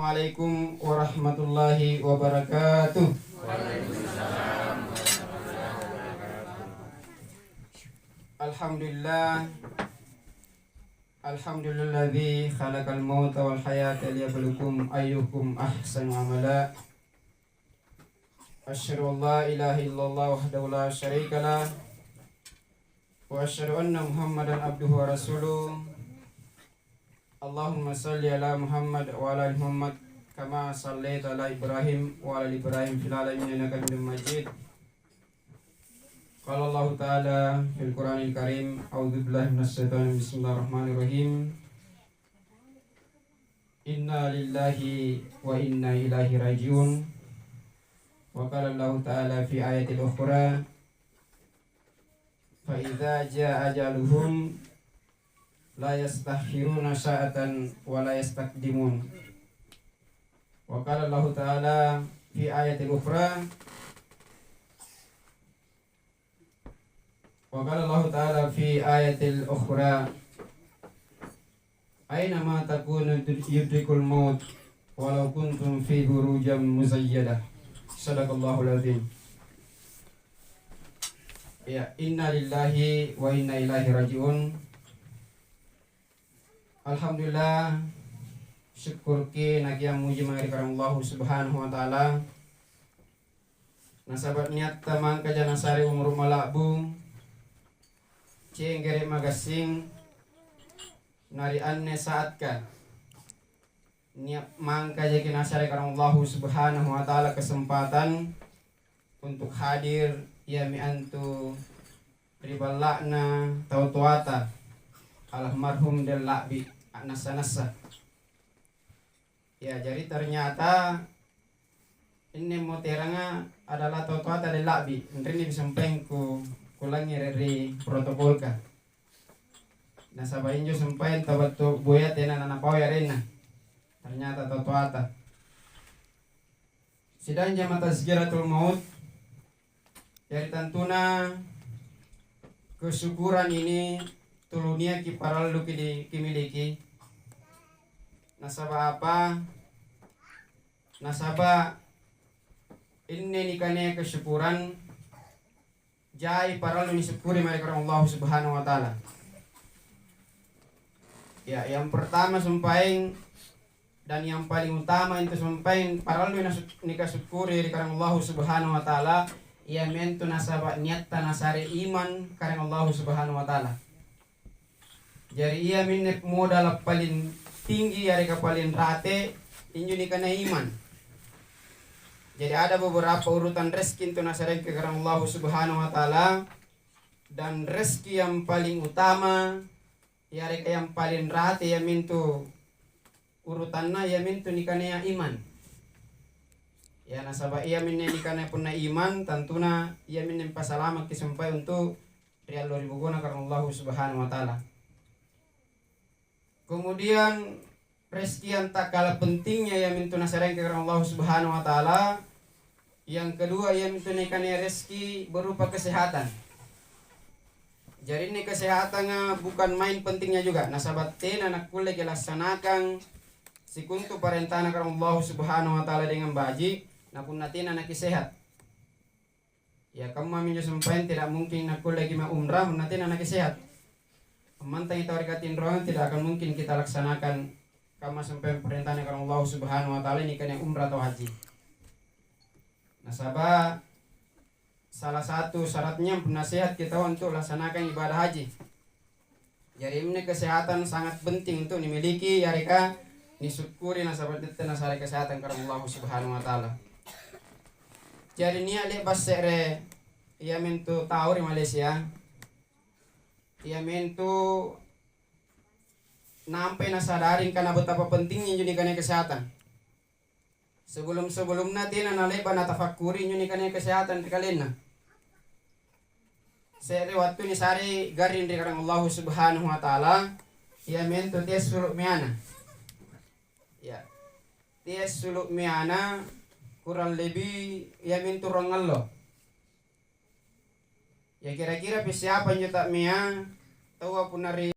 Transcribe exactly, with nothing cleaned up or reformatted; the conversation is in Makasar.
Assalamualaikum warahmatullahi wabarakatuh. Alhamdulillah. Alhamdulilladzi khalaqal mauta wal hayata liyabluwakum ayyukum ahsanu amala. Asyhadu an la ilaha illallah wahdahu la syarika lah. Wa asyhadu anna Muhammadan abduhu wa rasuluh. Allahumma shalli ala Muhammad wa ala ali Muhammad kama shallaita ala Ibrahim wa ala ali Ibrahim fil alamin innaka Hamidum Majid. Qala Allahu ta'ala fil Qur'anil Karim, a'udzu billahi minasyaitonir rajim. Bismillahirrahmanirrahim. Inna lillahi wa inna ilaihi raji'un. Wa qala Allahu ta'ala fi ayatil ukhra, fa idza jaa ajaluhum la yastakhiruna sa'atan wa la yastaqdimun. Wa qala Allahu ta'ala fi ayatil ukhra, wa qala Allahu ta'ala fi ayatil ukhra, aina ma takunu yudrikul maut walau kuntum fi burujam muzayyadah. Sadaqallahul azim. Ya, inna lillahi wa inna ilaihi raji'un. Alhamdulillah, syukkurki nakiammuji mae ri Karaeng Allahu Subhanahu wa Ta'ala. Nasaba' niatta mangkaja nasare umuru' mala'bu, cenggere' magassing, na ri anne saatka nia' mangkajaki nasare Karaeng Allahu Subhanahu wa Ta'ala kesempatan untuk hadir, iami antu ri balla'na tau toata, almarhum Della'bi, a'nassa-nassa. Ya, jadi ternyata inne moteranga adalah tau toata Della'bi. Anrinni nisampaing ku, kulangngere' ri protokolka. Nasaba' injo sampaing tau battu boya tena nanapau arenna. Ternyata tau toata. Sidang jamaah tazkiratul maut, jari tantuna kesyukuran ini tulu niaki paralluki di-, kimiliki. Nasaba' apa? Nasaba' inne nikanaya kesyukuran jai parallu nisyukuri mae ri Karaeng Allahu Subhanahu wa Ta'ala. Ya, yang pertama sumpaeng dan yang paling utama intu sumpaeng parallu nasu-, nikasyukuri ri Karaeng Allahu Subhanahu wa Ta'ala, iami antu nasaba' niatta nasare iman Karaeng Allahu Subhanahu wa Ta'ala. Jari, iaminne modala' paling tinggi yareka paling rate, injo nikanaya iman. Jari, ada beberapa urutan rezeki untu' nasareki Karaeng Allahu Subhanahu wa Ta'ala, dan rezeki yang paling utama yareka yang paling rate iamintu urutanna iamintu nikanaya iman. Ya, nasaba' iaminne nikanaya punna iman, tantuna iaminne pasalamaki sumpae untu' ri allo ri bokona Karaeng Allahu Subhanahu wa Ta'ala. Kemudian, rezeki yang tak kalah pentingnya iamintu nasareki Karaeng Allahu Subhanahu wa Ta'ala. Yang kedua, iamintu nikanaya rezeki berupa kesehatan. Jari, anne kesehatanga bukan main pentingnya juga, nasaba' tena nakkulle kilaksanakan sikontu parentana Karaeng Allahu Subhanahu wa Ta'ala dengan baji', na punna tena nakisehat. Ya, kammami injo sumpaeng tidak mungkin nakkulleki mae umrah punna tena nakisehat. Ammantangi tau ri katinroang tidak akan mungkin kita laksanakan kamma sumpaeng parentana Karaeng Allahu Subhanahu wa Ta'ala nikanaya umrah atau haji. Nasaba' salah satu syaratnya punna sehatki taua untu' laksanakan ibadah haji. Jari, anne kesehatan sangat penting untu' nimiliki yareka nisyukuri nasaba' tette nasare kesehatan Karaeng Allahu Subhanahu wa Ta'ala. Jari, nia' le'ba' se're iamintu tau ri Malaysia, iamintu nampai nasadari angkana betapa pentingnya injo nikanaya kesehatan. Sebelum-sebelumna tena nale'ba' natafakkuri injo nikanaya kesehatan ri kalenna. Se're wattu nisarei garring ri Karaeng Allahu Subhanahu wa Ta'ala, iamintu tea sulu' meana. Ya. Tea sulu' meana kurang lebih iamintu ruang allo. Ya, kira-kira pi siapa injo ta'mea taua punna ri